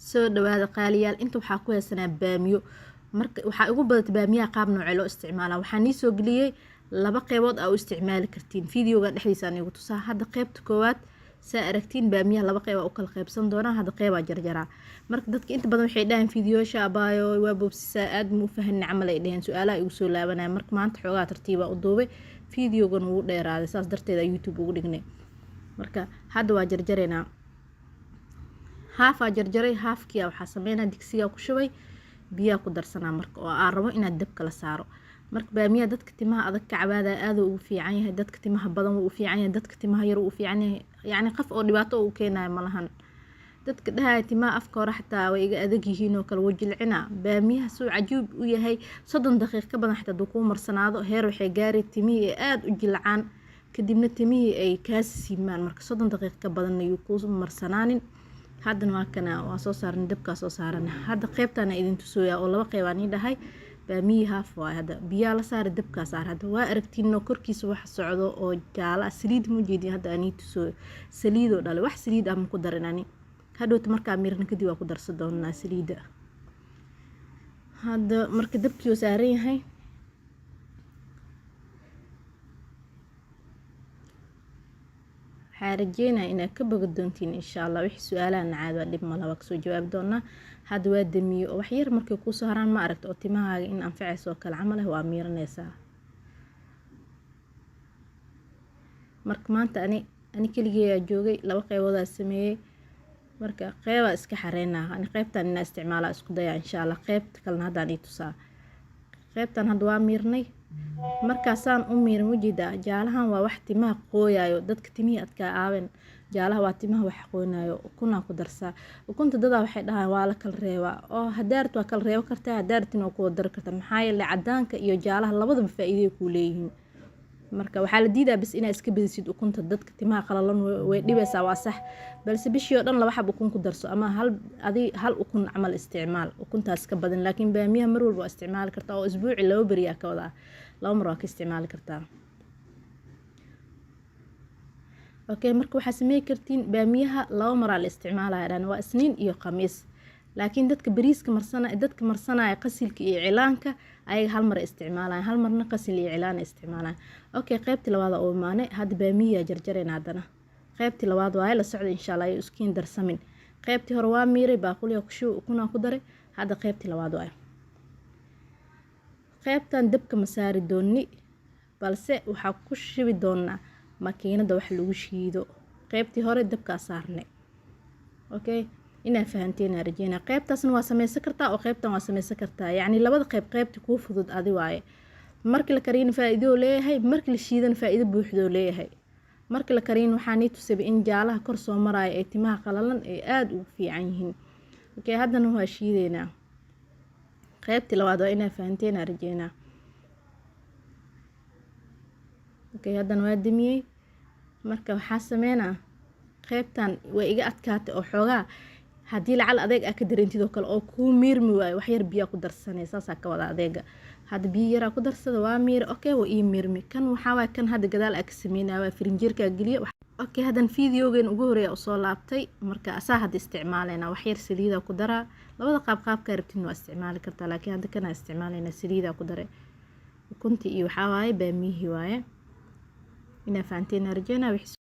Soo dhawaada qaaliyaal. Inta waxaa ku haysanaa baamiyo. Marka waxaa igu badatay baamiyaha qaab noocee loo isticmaalaa. Waxaa nii soo geliyey laba qeybood aa u isticmaali kartiin. Videogan dhexdiisa aan igu tusaa. Hadda qeybta koowaad saa aragtiin, baamiyaha laba qeyb aa u kala qeybsan doonaa. Hadda qeybaa jarjaraa. Marka dadka inta badan waxay dhahaan fiidiyoosha abaayo waa boobsisaa, aad ma u fahanni camal ay dhaheen, su-aalaha igu soo laabanaya. Marka maanta xoogaa tartiibaa u duubay, videogan wuu dheeraaday, saas darteed YouTube ugu dhignay. Marka hadda waa jarjaraynaa. Half aa jarjaray, halfkiia waxaa sameynaa digsigaa ku shubay, biyaa ku darsanaa. Marka oo aan rabo inaad dabka la saaro. Marka baamiyaha dadka timaha adag ka cabaadaya aaduu ugu fiican yahay, dadka timaha badan wuu u fiican yahay, dadka timaha yar wuu u fiican yahay. Yacni qof oo dhibaato u keenayo malahan. Dadka dhahaya timaha afka hore xataa way iga adag yihiin oo kale, wuu jilcinaa baamiyaha. Suu cajiib u yahay, 30 daqiiq ka badan xataa haduu kuu marsanaado, heer waxay gaari timihii ay aada u jilcaan, kadibna timihii ay kaa siimaan. Marka 30 daqiiq ka badanna yuu kuu marsanaanin. Haddana waa kana, waa soo saaran, dabkaa soo saaran. Hadda qeybtaana idin tusooyaa oo laba qeybaan ii dhahay. Baamiyihii half waay. Hadda biyaa la saaray, dabkaa saar. Hadda waa aragtiinoo korkiisa wax socdo oo jaala ah, saliid ma ujeedin. Hadda anii tusooyo saliidoo dhalay, wax saliid ah ma ku darin ani. Hadhowta markaa miirna kadib waa ku darsan doonaa saliidda. Hadda marka dabkii oo saaran yahay, waxaa rajeynaya inaad ka boga doontiin insha Allah. Wixii su-aalaha nacaad waa dhib mala, waa kasoo jawaabi doonaa. Hadda waa damiye oo wax yar markay kuusoo haraan, ma aragta oo timahaaga in anfacayso oo kale camal ah, waa miiranaysaa. Marka maanta ani keligeeyaa joogay, laba qeyboodaa sameeyey. Marka qeybaa iska xareynaa ani, qeybtan inaa isticmaalaa isku dayaa insha Allah. Qeybta kalena haddaan ii tusaa. Qeybtan hadda waa miirnay. Markaasaan u miirin, ujeedaa jaalahan waa wax timaha qooyayo. Dadka timihii adkaa aawen, jaalaha waa timaha wax qooynayo. Ukunaa ku darsaa. Ukunta dadaa waxay dhahaan waa la kala reebaa, oo haddaa rabto waa kala reebo kartaa, haddaa rabtin waa kuwada dari kartaa. Maxaa yeelay cadaanka iyo jaalaha labadaba faa'iiday kuu leeyihiin. Marka waxaa la diidaa bis inaa iska badisid ukunta. Dadka timaha qalalan way dhibaysaa, waa sax, balse bishii oo dhan laba xab ukun ku darso ama hal adi hal ukun camal isticmaal, ukuntaas ka badan. Laakiin baamiyaha mar walba waa isticmaali kartaa, oo isbuuci laba beriyaa ka wadaa, laba mar waa ka isticmaali kartaa. Okay, marka waxaa samey kartiin baamiyaha laba maraa la isticmaalaya dhan, waa Isniin iyo Khamiis. Laakiin dadka bariiska marsana, dadka marsanaya qasilka iyo cilaanka, ayaga hal mar ay isticmaalaan, hal marna qasil iyo cilaan ay isticmaalaan. Okay, qaybtii labaad oo imaanay. Hadda baamiyaa jarjarayna. Haddana qaybtii labaad waaye, la socda insha Allah, ay iskiin darsamin. Qaybtii hore waa miiray, baaquliga ku shubay, ukunaa ku daray. Hadda qaybtii labaad waaye. Qaybtan dabka ma saari dooni, balse waxaa ku shubi doonaa makiinada wax lagu shiido. Qaybtii hore dabkaa saarnay. Okay, inaa fahanteen rajeynaa. Qaybtaasna waa sameysan kartaa oo qaybtan waa sameysan kartaa. Yacni labada qayb qaybta kuu fudud adi waaye. Markii la kariyana faa'iido leeyahay, markii la shiidana faa'iido buuxdoo leeyahay. Markii la kariyana waxaa nii tusayba in jaalaha kor soo maraayo ay timaha qalalan ay aada ugu fiican yihiin. Okay, haddana waa shiideynaa. Qaybtii labaad waa inaa fahanteen rajeynaa. Okay, haddana waa damiyey. Marka waxaa sameynaa, qaybtan way iga adkaatay oo xoogaa haddii lacal adeeg aa ka dareentid oo kale oo kuu miirmi waayo, wax yar biyaa ku darsanay, saasaa ka wada adeega. Hadda biyo yaraa ku darsada, waa miir. Okay, waa ii miirmi. Kan waxaa waay kan hadda gadaal aa ka sameynaya, waa firinjeerkaa geliya. Okay, haddan videogan ugu horeeya usoo laabtay. Marka asaa hadda isticmaaleyna, wax yar saliidaa ku daraa. Labada qaab qaabkaa rabtin waa isticmaali kartaa, laakiin hadda kanaa isticmaaleyna. Saliidaa ku daray, ukuntii iyo waxaa waaye baamiyihii waaye. Inaa fahanteen rajeynaa.